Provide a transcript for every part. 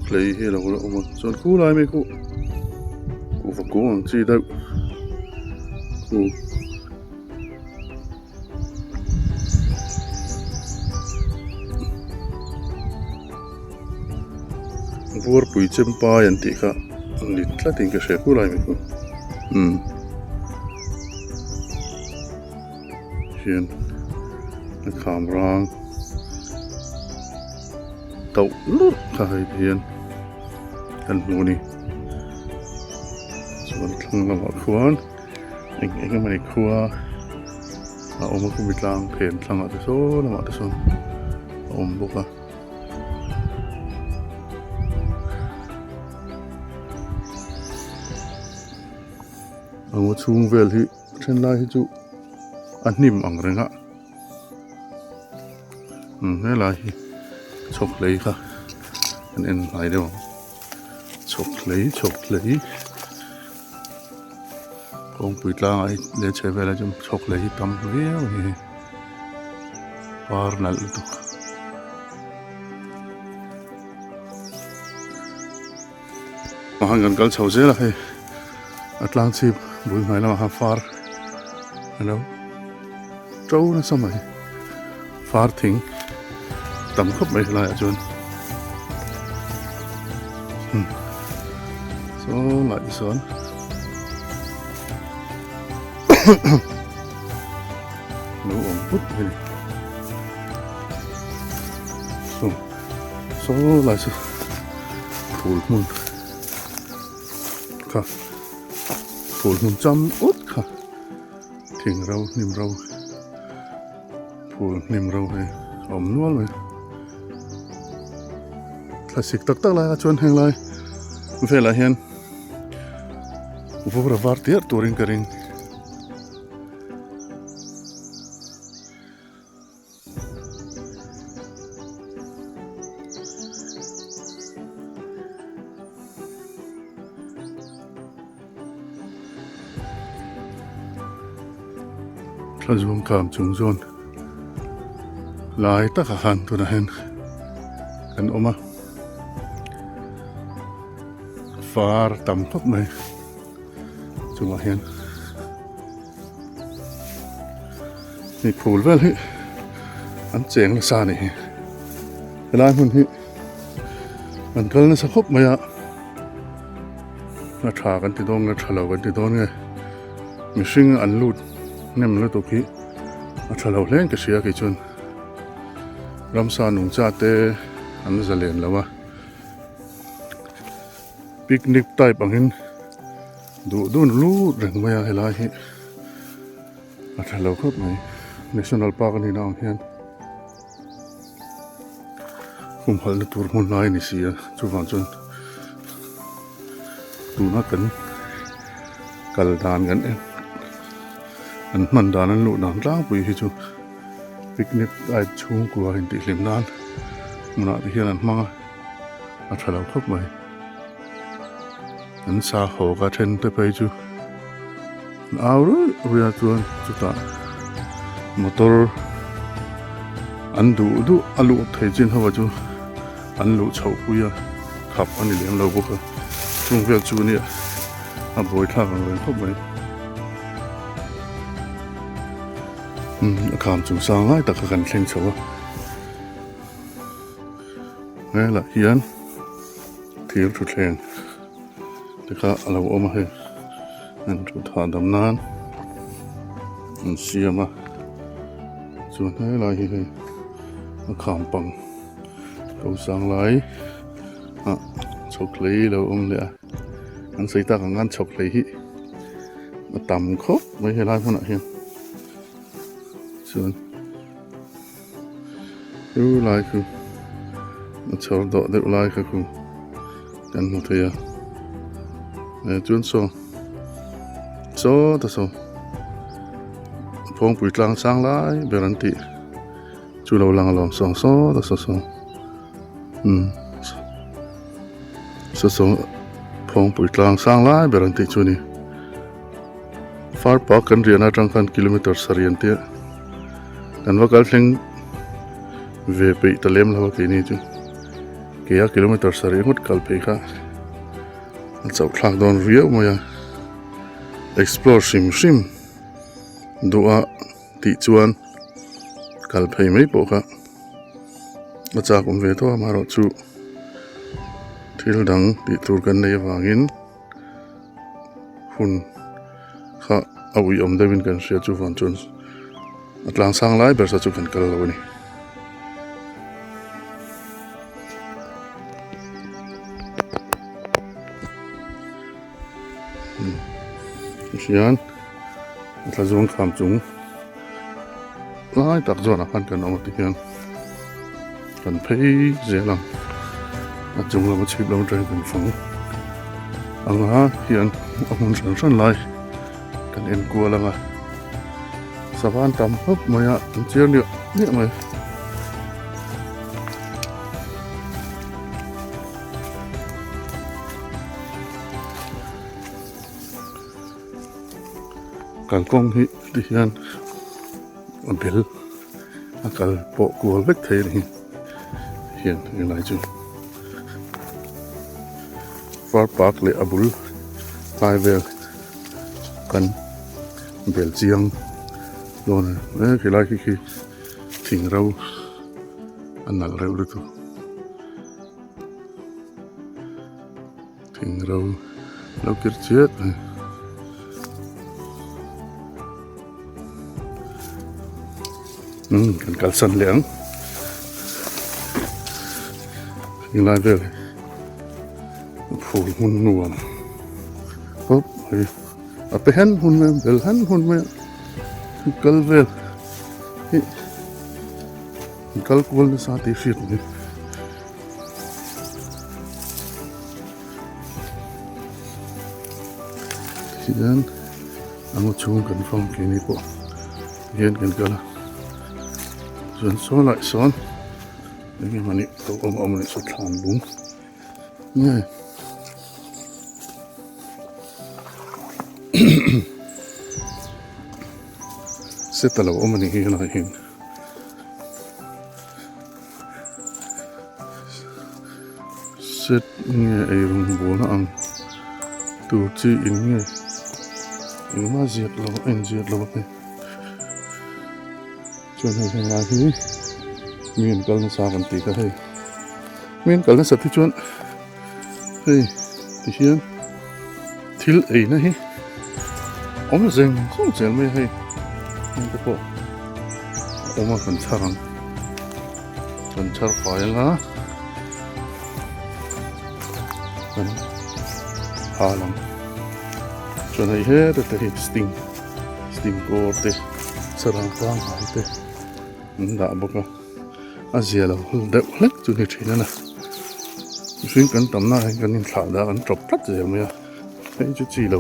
hlei hi a lo la awm a chuan khulai mai khu kuhva kung ang chi deuh khu. Vuarpui chempai an tih kha a ni tlat in ka hria khulai mai khu umm hian a kham rang tauh lurh kha hei ti hian kan hmu a ni chuan thlang lamah khuan. Eng eng emawni khua a awm a khumi tlang phen thlangah te sawn lamah te sawn a awm bawk a. A ngaw chhung vel hi then lai hi chu a hnim ang reng a umm helai hi chhawk hlei kha an en hnai deuh ang chhawk hlei chhawk hlei. Kawngpui tlangah hi leh chhe velah chuan chhawk leh hi tam viau a ni hei par nalh lutuk. Ah khan kan kal chho zel a hei a tlang chhip bul hnai lamah khan far alo to nasa mai far thing tam khawp mai helaiah chuan hmm saw lai te sawn lo awm put mai a ni saw saw lai chu phul hmun kha phul hmun cham ut kha. Thing ro hnim ro phul hnim ro hi a awm nual mai thlasik tak tak lai ah chuan heng lai velah hian vur a var tiar turin ka ring. Thla zuang kham chung zawn lai takah khan tunah hian kan awm a far tam khawp mai chungah hian. Hei phul vel hi an cheng nasa a ni hi helai hmun hi an kal nasa khawp mai a a tha kan ti dawn nge tha lo kan ti dawn nge mihring an lut hnem lutuk hi a tha lo hle in ka hria kei chuan ramsa nungcha te an zalen lo a picnic type angin duh dun lut reng mai a helai hi a tha lo khawp mai national park a nih na ang hian humhalh na tur hmun lai a ni si a chuvang chuan tuna kan kal dan kan en an hman dan an luh dan tlangpui hi chu picnic type chhungkua intihhlim nan hmunah te hian an hmang a a tha lo khawp mai. An sa haw ka then te phei chu an au ruih ruih a chuan chutah motor an duh duh a luh thei chin ho chu an luh chhoh pui a khap a ni lem lo bawk a chung vel chu nia a buai thlak ang reng khawp mai umm a kham chung sang lai tak kha kan thleng chho a helah hian. Thir thutthleng te kha a lo awm a hei an thut hahdam nan an siam a chuan helai hi hei a kham pang ko sang lai ah chhawk hlei lo awm leh a an sawi tak ang khan chhawk hlei hi a tam khawp mai helai hmunah hian chuan. Chu lai chu a chhawr dawh deuh lai kha khu kan hmu thei a eh chuan saw saw ta saw phawngpui tlang sang lai ber an tih chu lo lang alawm saw saw ta saw saw umm saw saw phawngpui tlang sang lai ber an tih chu a ni. Far park kan riahna atang khan kilometer sarih an tia kan va kal thleng ve peih ta lem lo a keini chu. Keia kilometer sarih ngawt kal phei kha a chauh thlak dawn riau mai a, explore hrim hrim duh a tih chuan kal phei mai pawh kha a chak awm ve tawh a amaherawhchu thil dang tih tur kan neih avangin hun kha a uiawm deuhin kan hria chuvang chuan a tlang sang lai ber chu kan kal lo a ni. Hian a thla zawng kham chung lai tak zawnah khan kan awm a tihian kan phei zel ang a chung lama chhip lam atangin kan fang ang a hian a hmun hran hran lai kan en kual ang a sava an tam khawp mai a an chiar niah niah mai. Kalkawng hi ti hian a bel a kal pawh kual vek thei a ni hian helai chu far park leh a bul tlai vel kan bel chiang dawn a ni helai khi khi thing ro a nalh reuh lutuk. Thing ro lo kir chiat a ni. Umm kan kalsan leh ang. Englai vel hi phul hmun nuam khawp mai a pe hen hun mai a bel hen hun mai a kal vel hi an kal kual nasa tih hriat a ni. Tihian a ngaw chhung kan fang keini pawh hian kan kal a chuan saw lah sawn eng emaw ni lo awm awm leh saw thlan lung nge set a lo awm a ni hi helaiah hian. Set nge eirawng bawlna ang tur chi in nge engmah ziak lo a inziak lo a hei chuan hei helai hi mi an kal nasa kan tih kha hei mi an kal nasat hi chuan hei tihian thil eina hi awm zeng zawng zel mai a hei heng te pawh a awm a kan chhar ang kan chhar fai anga kan hal ang chuan hei heta te hi sting sting kawr te sarang pangngai te an dah bawk a. A zia lo deuh hlek chu ni thin a ni mihring kan tam na hian kan inthlah dah kan tawp tlat zel mai a hei chu chi lo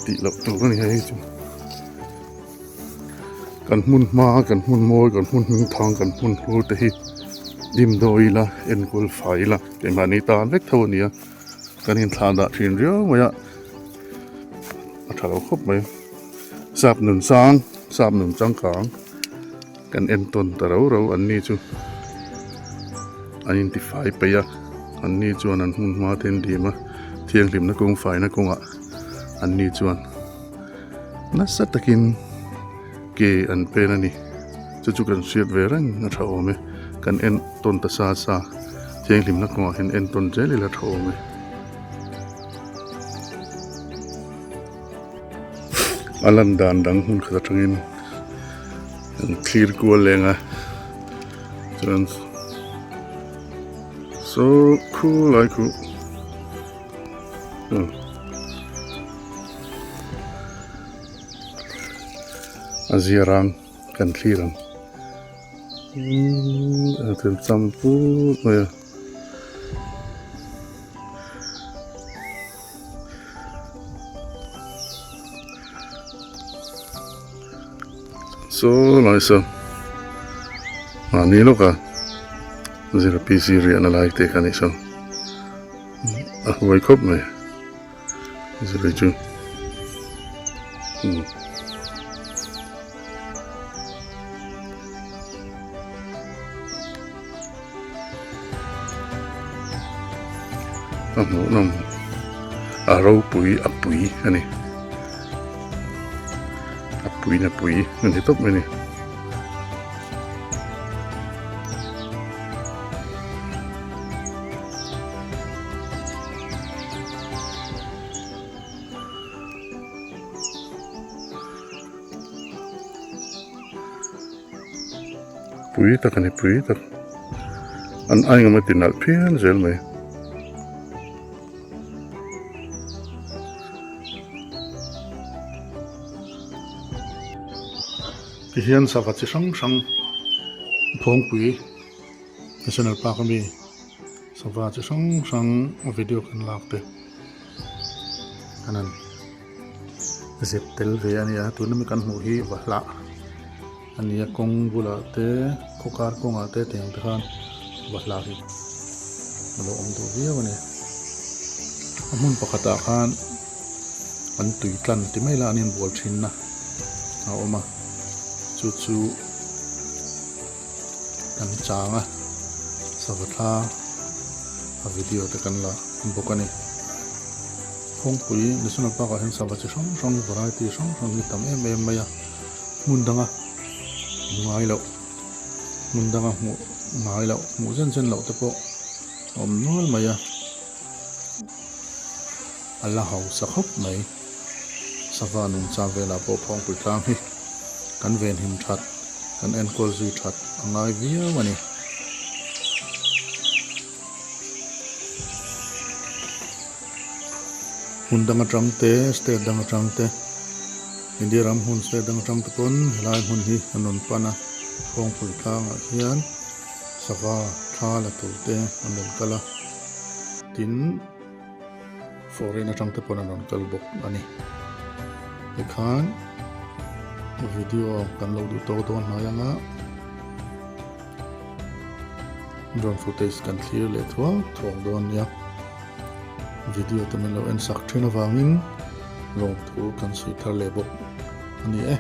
tih loh tur a ni hei chu kan hmun hma kan hmun mawi kan hmun hming thang kan hmun hlur te hi dimdawi ila enkawl fai ila keimahni tan vek tho a ni a kan inthlah dah thin riau mai a a tha lo khawp mai sap nun sang sap nun changkang. Kan entawn ta rau rau an ni chu an intifai peih a an ni chuan an hmun hma te an dim a thianghlimna kawng faina kawngah an ni chuan nasa takin ke an pen a ni chu chu kan hriat ve reng a tha awm e kan entawn ta sa sa thianghlimna kawngah hian entawn zel ila tha awm e. A lan dan dang hmun khat atangin an thlir kual leng a chuan saw khu lai khu a zia rang kan thlir ang a thil cham put mai a. Saw lai saw mahni lawka zira PC riahna lai te kha a nih saw a huai khawp mai zira chu umm. A hmuhnawm a ropui a pui a ni. A pui na pui a ni tawp mai a ni. Pui tak a ni pui tak an ai ngam a ti nalh phian zel mai. Tihian sava chi hrang hrang phawngpui national park ami sava chi hrang hrang video kan lak te an han zep tel ve a ni a tuna mi kan hmuh hi va hlah a ni a kawng bulah te khaw kar kawngah te tiang te khan va hlah hi a lo awm duh viau a ni a hmun pakhatah khan an tui tlan ti mai la an inbual thin na a awm a chu chu kan chang a sava thla a video te kan la bawk a ni. Phawngpui National Park ah hian sava chi hrang hrang variety hrang hrang hi tam em em mai a hmun danga hmu ngai loh hmun danga hmuh ngai loh hmuh zen zen loh te pawh a awm nual mai a a la hausa khawp mai sava nungcha velah pawh Phawngpui tlang hi kan venhim that kan enkawl zui that a ngai viau a ni. Hmun dang atang te state dang atang te India ram hmun state dang atang te pawn helai hmun hi an rawn pan a Phawngpui tlangah hian sava thla la tur te an rawn kal a tin foreign atang te pawn an rawn kal bawk a ni tikhan video kan lo duh tawk dawn hnai ang a. Drone footage kan thlir leh thuak thuak dawn nia. Video te min lo en sak thin avangin lawmthu kan sawi thar leh bawk a ni e.